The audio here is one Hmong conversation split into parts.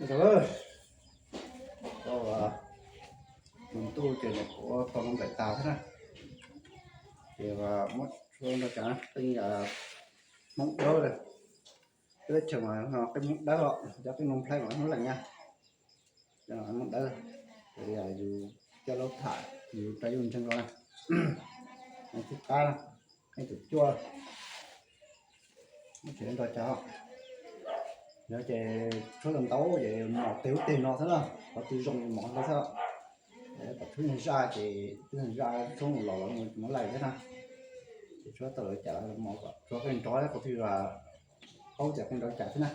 Tau, tus ntuj ces nws kuj tau loo nplaim tas thiab na. Ces muab tshuab nrog cov qeej Hmoob Dawb lawm. Teb chaws mas no qeej Hmoob Dawb os, cov qeej Nplog mas Hmoob Lees na. Cov Hmoob Dawb, ces yus coj lub tham yus rau yus ntseeg los na. Qeej thib qab, qeej thib cuaj, muab tsev nrog cov. Yog ces tshuab tau ntau ces mos tes ub tes no xwb na, qhov twg zoo mos ntawd xwb. Kom tshuab neeg zaj ces twb neeg zaj tshuab mus los los mus lais thiab na. Ces tshuab tau lawv cas mos kom tshuab qeej nrov, qhov twg paub ces qeej nrov cas xwb na.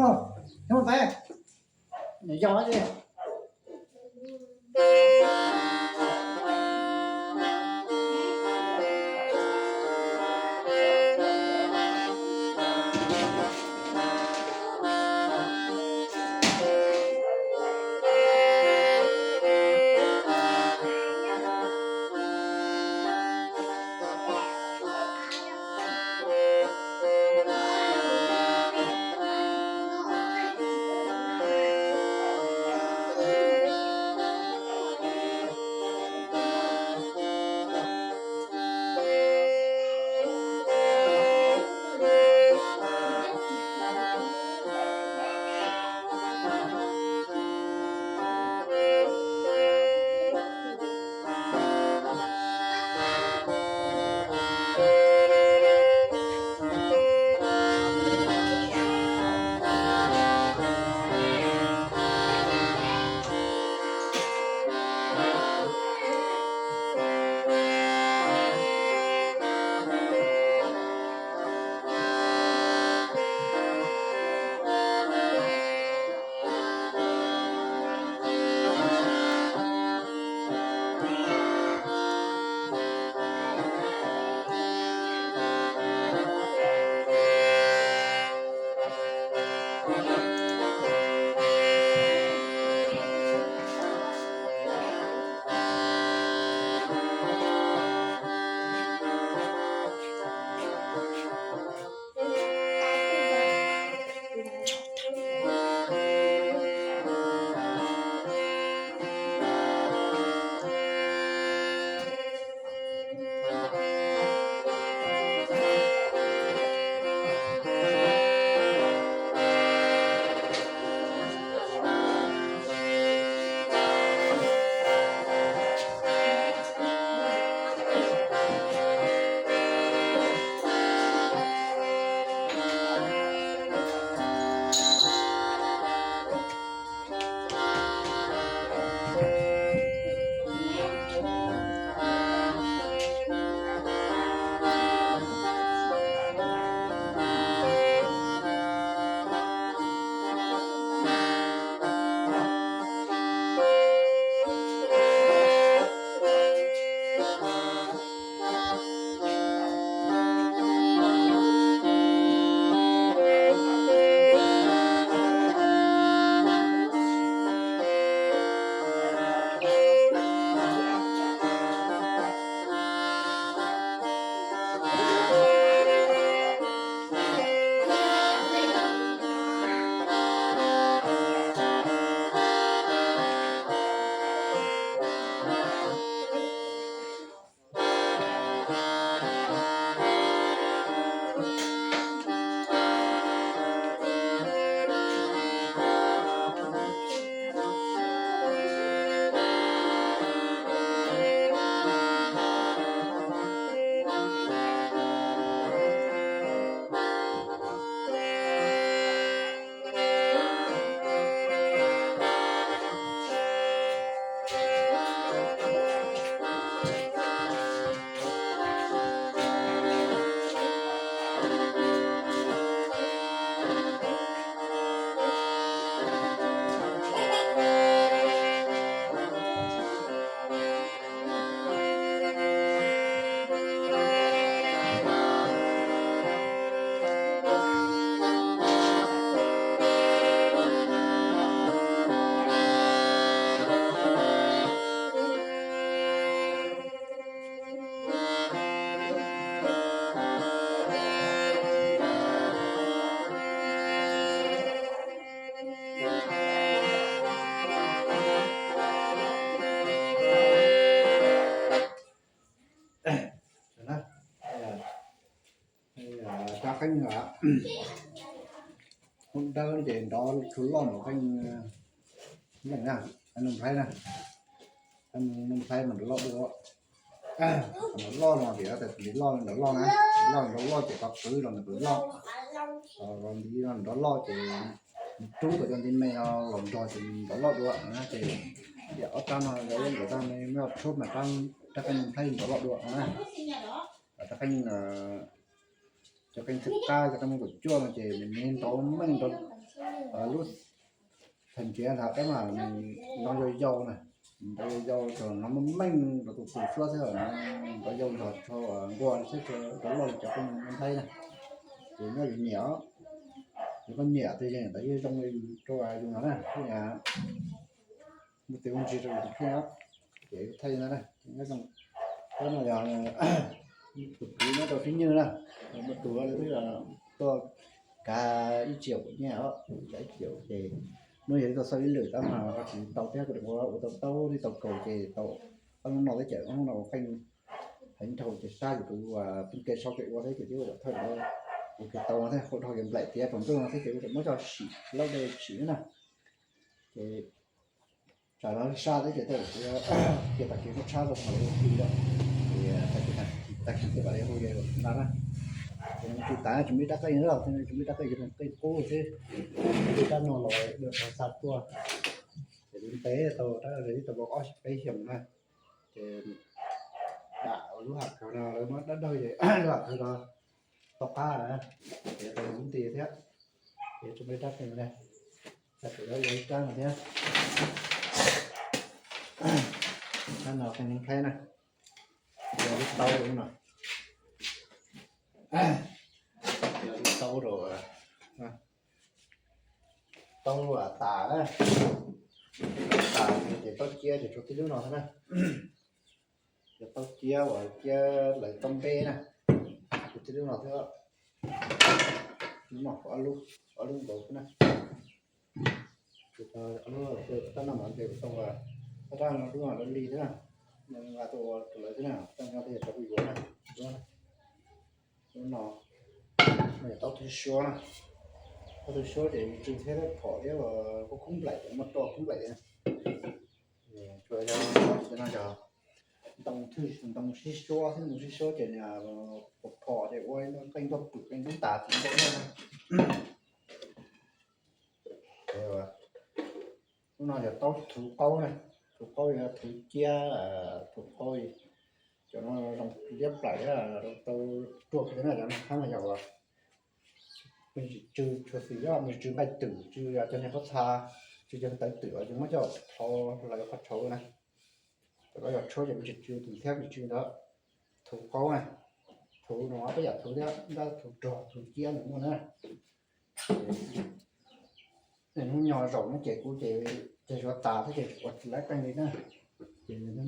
Hnub ntawd yog Cov qeej, qeej dawb ces nrov tshua loj npaum qeej, qeej Nplhaib na, qeej Nplhaib mas nrov loj dua. Nrov loj no tias nrov loj, nrov loj na, loj nrov loj ces qhov qwv los nws qwv loj, nrov loj ces rub kom cov ntiv me no los nrog ces nrov loj dua na. Ces yam ob rab no yog ib nkawd tag ne, muab tshub mas rab qeej Nplhaib nrov loj dua na. Rab qeej, cov qeej txhais qab, cov qeej kaum cuaj no ces nws nrov meej nrov Lub theem tsiav ntawd tab mas nws nrov yau yau na, nrov yau yau txog nrov meej meej rau tus tus suab xwb, nrov yau yog tso nquag thiab rov loj li cov peb nyob Thaib na. Ces nyob yus nyiam, yus koj nyiam tej yeej ntawd yeej zoo li rau yus no na, mus tis ua ntsis rau yus tus kheej os. Ces thaij li no na, nyob zoo, tab no yog tus kwv nyob rau Tsib Nyuj na, muaj tus twb tuaj kav ib triệu nyiaj os, kav ib triệu ces hnub yog tib tug xauj ib lwm tab mas ho tsis tau thiab, kuv ua ua tau taub thiab tau kaus ces tau ob hnub no thiab ces ob hnub no ua qeej heev dhau ces sab yus tus phooj ywg sau kev ua thiab ces twb ua thawj ua kev tau no thiab, qhuav dhau kev nplaim tiav tsaus ntuj no thiab ces kuv tseem muab coj sim laub dej sim na. Ces tsam no sab thiab ces tej zaum kuv cia tag kis muab tshab rau thaum lawv hu lawm, ces tag kis tag kis tej zaum lawv hu na na. Ces tsis tas tsis muaj ib rab qeej na, tsis muaj ib rab qeej, qeej qub xwb. Ib rab no los rau xa tuaj, ces lub ntev tau rab ris tau ob peb xyoos na. Ces dam lub hav kawg no lawv muab dawb dawb ces lub hav kawg no tau qab na, ces tau lub nti thiab. Ces tsis muaj ib rab qeej na, tag kis lawv ua ib rab no thiab. Rab no qeej neeb thaib na, yog lub taub no, yog lub taub rau, taub tas na, tas ces taub ciab ces tshuav tib lub no xwb na. Yog taub ciab uas ciab lawv taub npeb na, tshuav tib lub no xwb. Lub no ob lub, ob lub nkaus xwb na. Tshuav ob lub, tab no mas ntes tau, tab rab no lub no lawv li xwb na, nqa tuaj ua rau lawv xwb na, tab no yog rau kuv yuav na. Lub no, no yog taub thwj suab na, taub thwj suab ces nws tsw thiab phom thiab, kub kub nplaim ces muab rau kub nplaim thiab. Tsuas yog no yog ntoo thwj, ntoo sib suab xwb, ntoo sib suab ces nws phom phom ces ua qeej tuaj pwm qeej tub tas tsis nkaum na. Lub no yog taub thuv qaub na, thuv qaub yog thuv ciab, thuv qaub, cov no zoo liab plaim thiab tau ruaj kiag na, cov no tab mas yog uas me ntsis tsw tshua xwm yog me ntsis tsw nqaij twm, tsw cov niag pob txha, tsw cov tawv twm ces muab coj thau lawv qhov tshauv na. Cov ko yog tshuab ces me ntsis tsw tus thiab me ntsis tsw ntawd. Thuv qaub na, thuv no peb yam thuv thiab, tab thuv rog thuv ciab nws muaj na. Hnub nyoog zaum no ces kuv ces, ces zuav tas thiab ces ua tsis laib qeej li na. Ces hnub no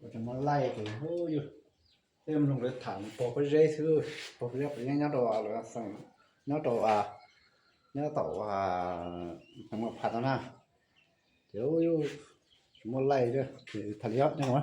ua tsis muaj laij ces hu yus thiab mloog lawv tham pog pob zeb xwb, pog pob zeb puas yeej nyob rau lawv xeem, nyob rau, nyob tom Hmoob Pha tau na. Ces hu yus tsis muaj laij li, tham li os nyob no.